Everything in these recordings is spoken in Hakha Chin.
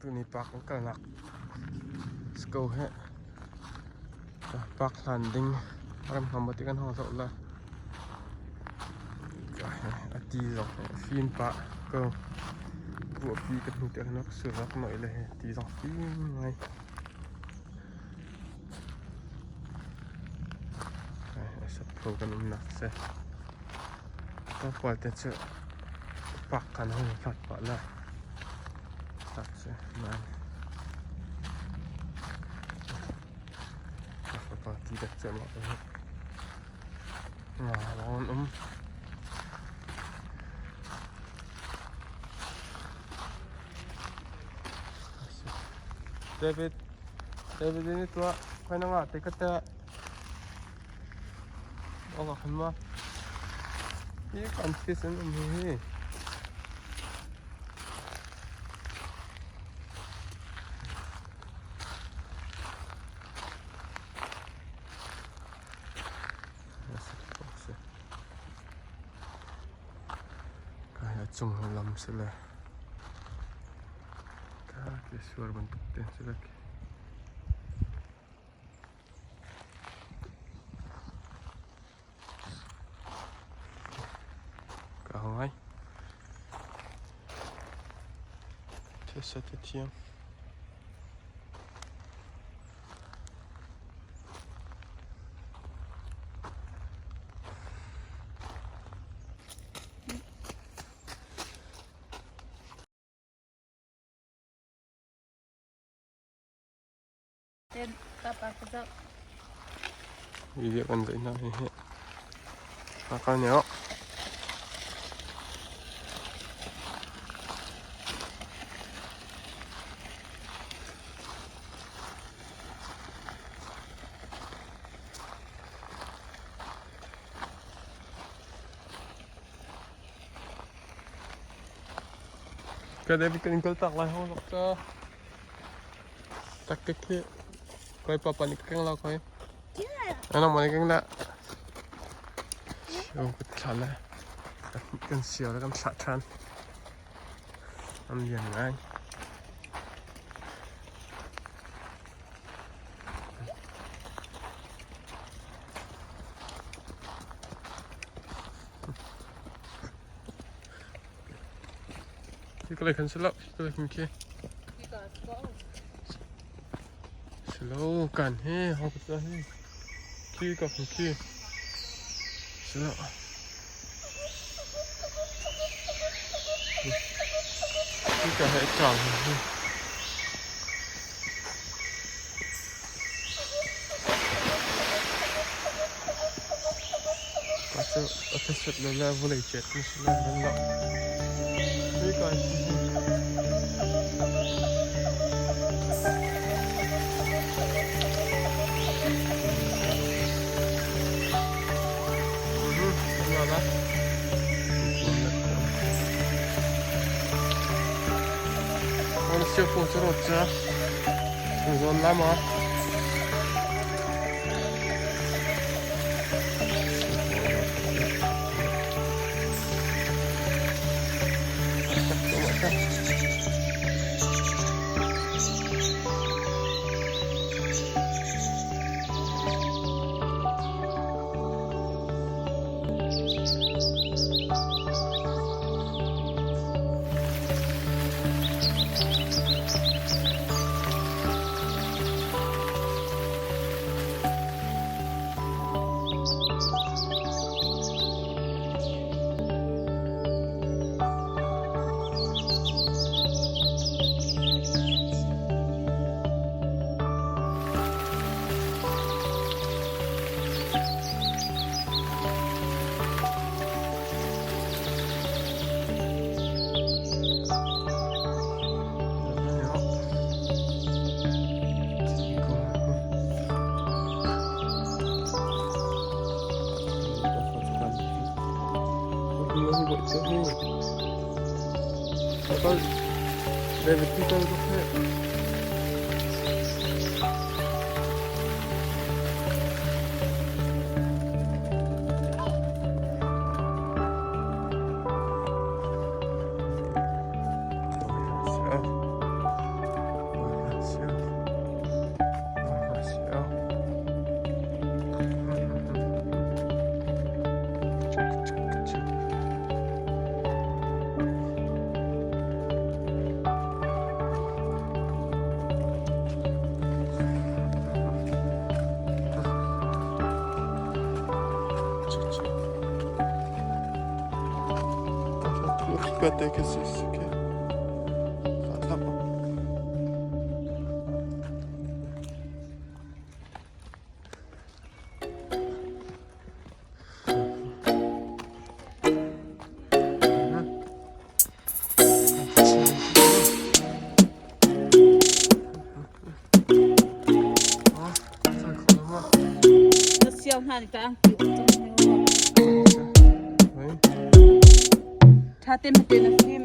Tuni park an kalnak si ko hih. Park hlan ding ram hnga maw ti kan hong zoh la. A ti zong hi a fim pah ko. Ruahpi ka hnu tiah khan ka sur rak noi le hi ti zong fim ngai. A sat ko kan umnak si. Tlawmpal te cu park kan hong hlat pah la. Tak si nain. Fapa ti dek cuahmah ko hih. Nga lawng an um. David, David ini tuah kau na nga te kata Ong khan ma. Hi kan fish an um hi. Kai chung lam si le. Ka ke suar bantuk te si le. Ka ngai. Thesa te thiam. Video kan zoh hna hi a kal nih Ka David kan in kal tak lai hong lok ca. Tak ke khi. Koi papa ni keng la koi. Ano mo ni keng la. Yo ka thla la. Kan siau la kan thla than. Am lian ngai. Hi ka lei khan si lo, hi ka lei khan khi. Si lo, kan hi, hong ka hi. Khi ka khan khi. Si lo. Hi ka he chang hi. Cu a thasat le le vawlei cet na si lai nan lo. Hi ka si hi. Siêu phụ cho rột chưa? Ngon lắm hả? David Peter Kate khi si khi. Tlap. Na siau hna nih tah angki Tha te mate na fim.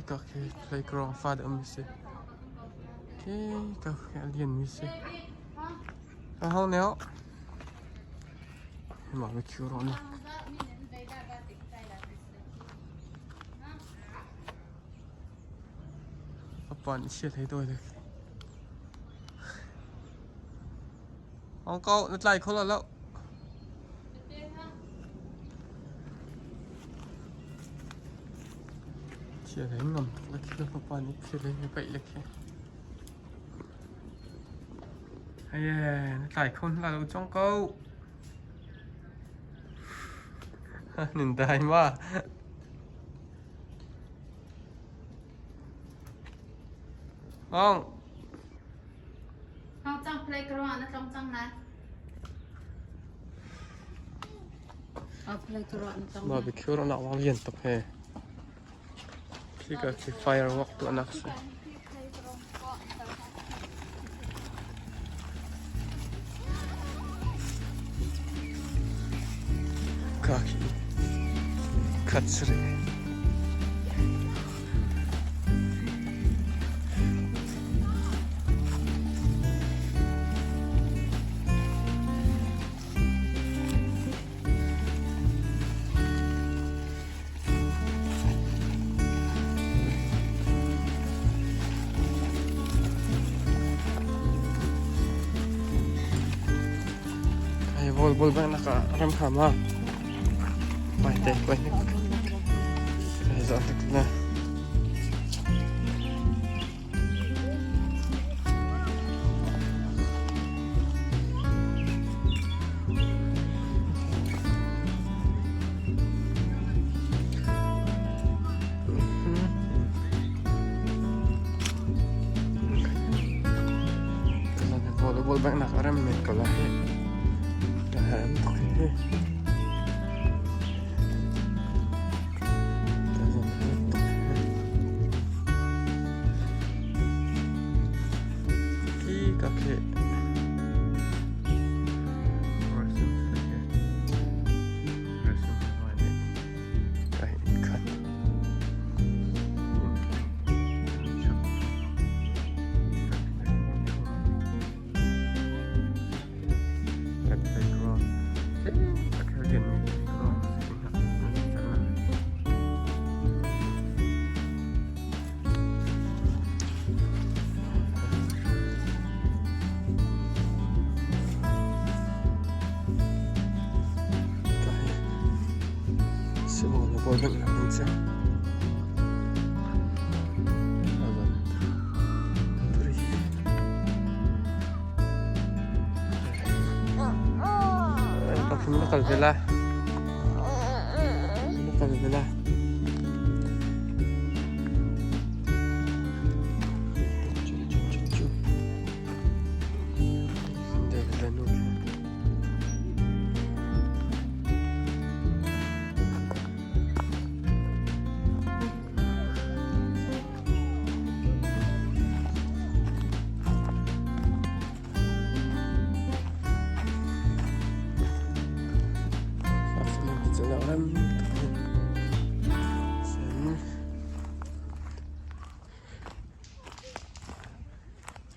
Ka khi playground fa deuh mi si. Khi ka khi a lian mi si. Ka hong neo. Barbecue rawh na. Apa nih siat hei doi lek. Hong ko na tlai kho lo lo. Thil hei ngam tuk le khi papa nih thil hei paih le khi. Hei na tlai kho hna lo chong ko. Nin dai ma. Hong. Hong cang playground ah na tlong cang lai. Barbecue rawh nak wang lian tuk he. Khi ka khi firework tuahnak si. Ka khi khat sri. Ay, volleyball bang naka ram hama. Mai te koi ni. Ai zo tak na. Volleyball bang nak ram men ko la he. Ram tuk he. Khi ka khi Pathum na kal ve lai.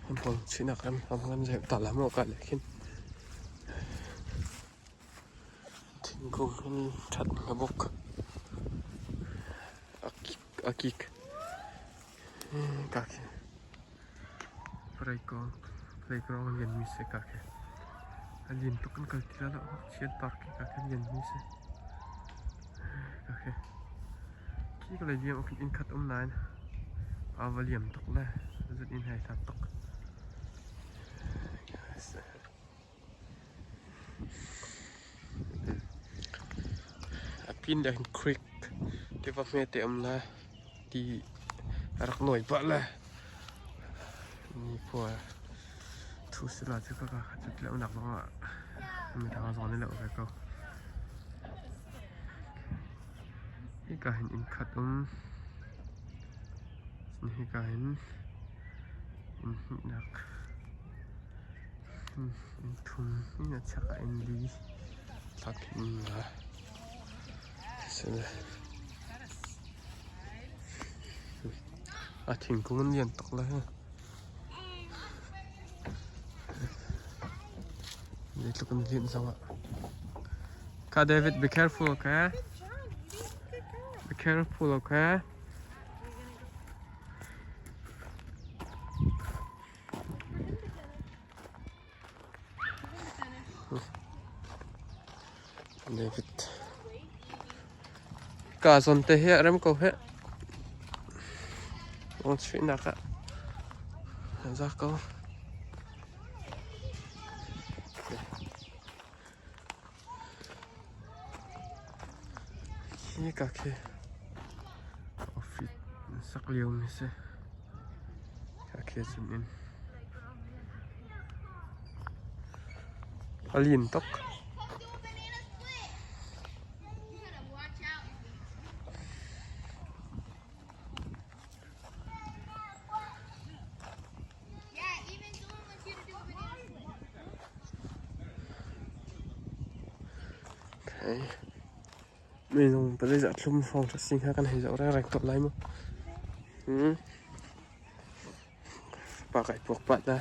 An chuihnak ram lam zeih ta la maw ka le khin. Thingkung in ṭhat nga buk. A kik. Ka khi. Playground playground lian mi si ka khi. A lian tuk in kal ti la lo. Chian park khi ka khi lian mi si. Ka khi. Khi ka lei liam inn khat um nain a va liam tuk le zut inn hei hlat tuk. A pin le hin creek tiva hme te um le ti a rak nawi pah le ni khua thu sila cu ka ka cu ti lo nak zong ah midang zong nih lo ve ko. Hika hin inn khat um. Cun hika hin inn hnihnak inn thum in a chak ah inn li thlak in la. A thingkung an lian tuk lai. Zeitluk in linh zong ah. Ka David, be careful, okay? Be careful, okay? David. Ka zawn te hi a rem ko heh. Ong chuihnak ah za ko. Khi ka khi office sak lio mi si. Ka khi cun in. A lin tuk. Okay. Minung pali za thlum hrawng ṭha sing kha kan hei zoh rengreng ko lai mu. Hmm. Pa kai puak pat na.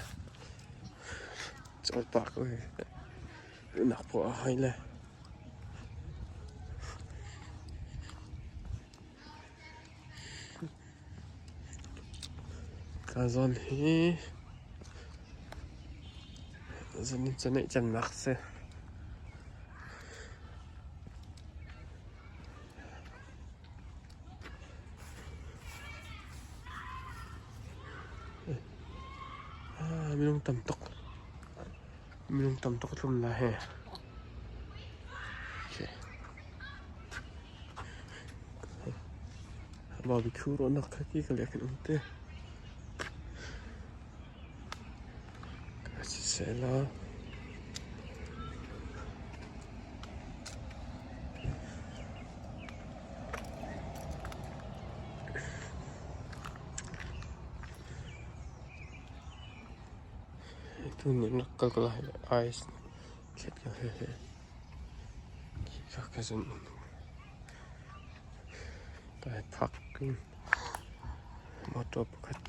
Cawl pa ko hi. Nak pawh a hoi le. Ka zawn hi zanin cu neih cemnak si. Minung tam tuk. Minung tam tuk tlum la he. Okay. Barbecue rawhnak kha ki ka leh kan um te. Ka siseh la. Tuni rak kal ko lai ice thlet ka he he. Ka zun kai phak motor pakhat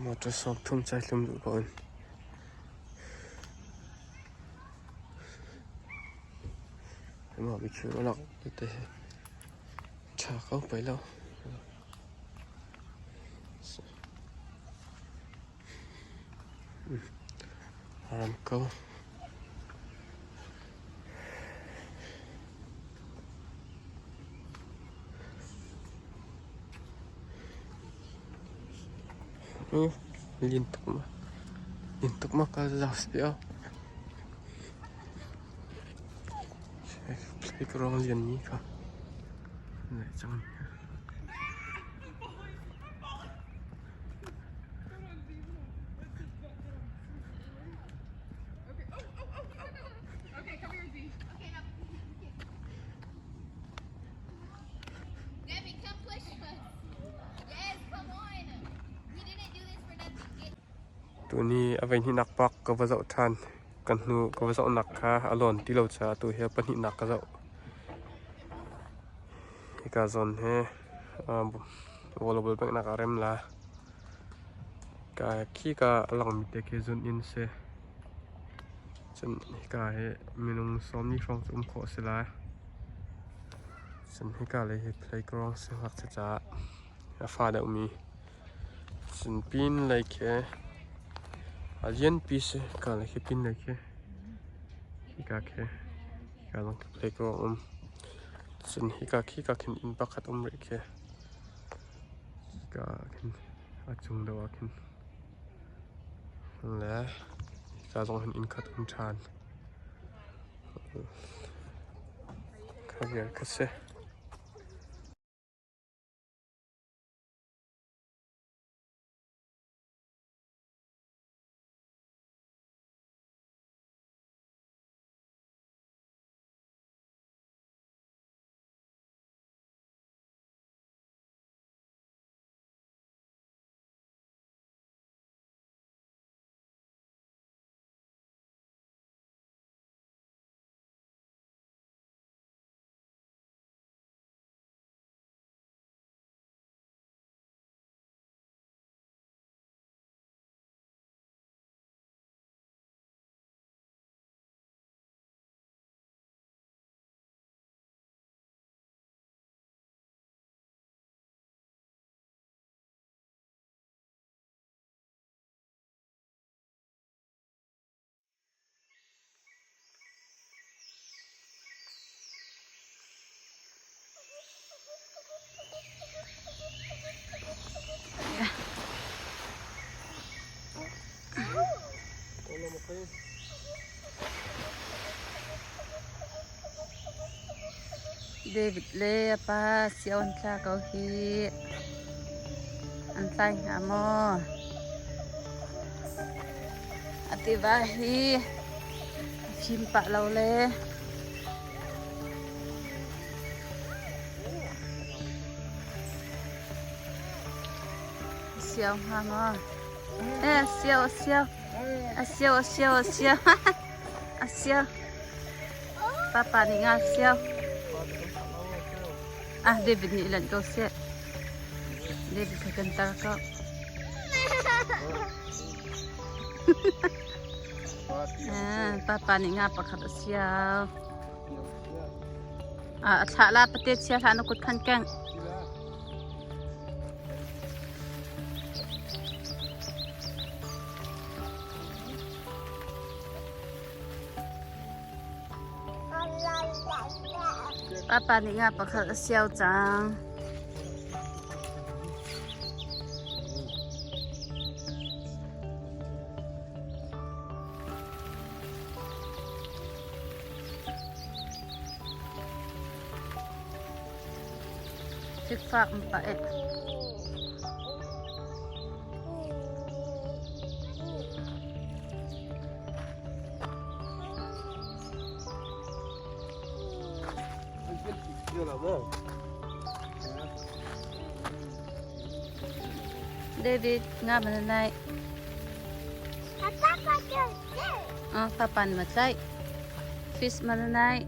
motor sawm thum chai hlum duh ko in. Mah bikhiu lak te hi ṭha ko pei lo. Ram ko. Lin tuk ma. Lin tuk ma ka zau sia. Playground lian mi kha. Ngai cang. Tuni a veihnihnak park ka va zoh ṭhan. Kan hnu ka va zohnak kha a lawn ti lo caah atu hi a pahnihnak ka zoh. Hika zawn hi volleyball peknak ah rem la. Khika a langmi te khi zun inn si. Cun hika hi minung sawmli hrawng cu um khawh a si lai. Cun hika lei hi playground si ngakchia caah a fa deuhmi. Cun pin lei khi a lianpi si. Hika lei khi pin lei khi hika khi hika zong khi playground um. Cun hika khika khin inn pakhat um rih khi. Hika ah khin a cung deuh ah khin le hika zong hin inn khat um ṭhan. Kha vial kha si. David le a pa sio an tla ko hih. An tlai hnga maw? A tiva hi a fim pah lo le. Sio hnga maw? Eh, sio, sio. A sio, a sio, a sio. A sio. Papa nih nga sio. Ah, David nih lanh ko seh. David kha kan tar ko. Ah, papa nih nga pakhat a sio. Ah, a thlah la pate chia hlah na kut khan keng. Papa nih nga pakhat a sio cang. Fikfak an pah eh. David, nga mana nai? Ah, papan matlai. Fish mana nai?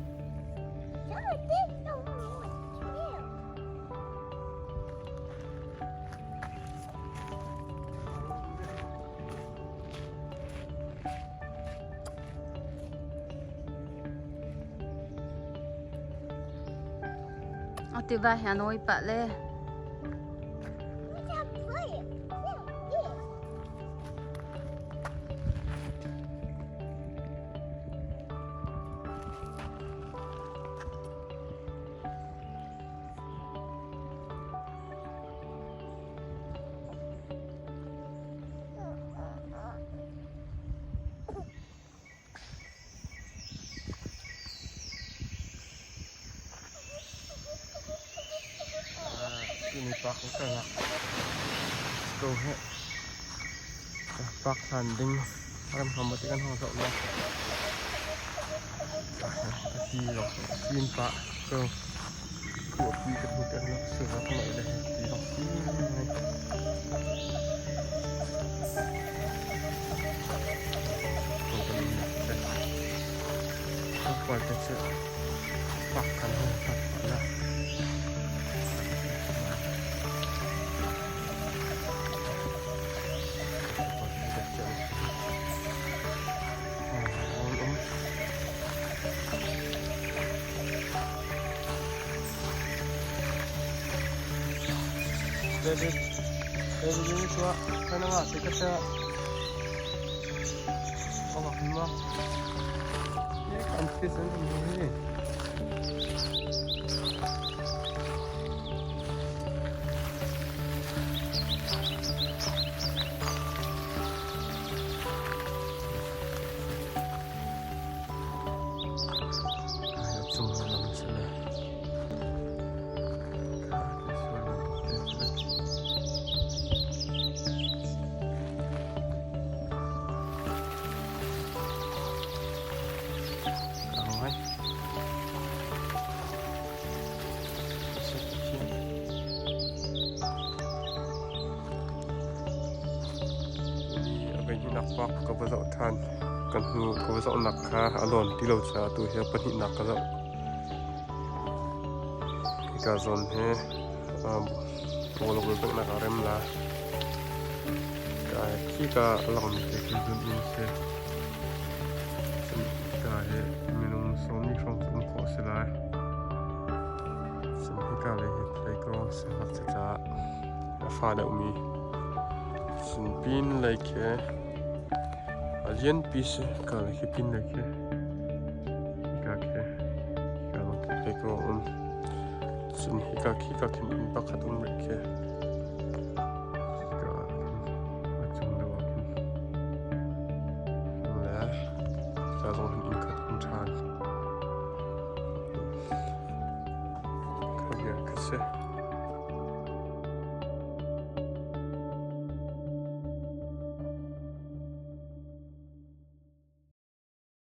A tiva hi a nawi pah le. Tuni park ka lak. Go he. Park hlan ding ram hama te kan hong zoh la. Ti rok fim pah ko. Kuapi ka hmu kan lak surak mai le ti rok fim mai. Kual te chu pak kan hong pak la. David David ini tua kana nga te ka ta Awak ma Kan fish an um hi. Nak ka va zoh ṭhan. Kan hnu ka va zohnak kha a lawn ti lo caah tu hi pahnihnak ka zoh. Hika zawn hi bawlung benghnak a rem la. Khika a langmi te khi zun in si. Hika hi minung sawmli hrawng cu um khawh a si lai. Cun hika lei hi playground si ngakchia caah a fa deuhmi. Cun pin lei khi a lianpi si. Hika lei khi pin lei khi hika khi hika zong khi playground um. Cun hika khika khin inn pakhat um rih khi. Hika ah khin a cung deuh ah khin le hika zong hin inn khat um ṭhan. Kha vial kha si.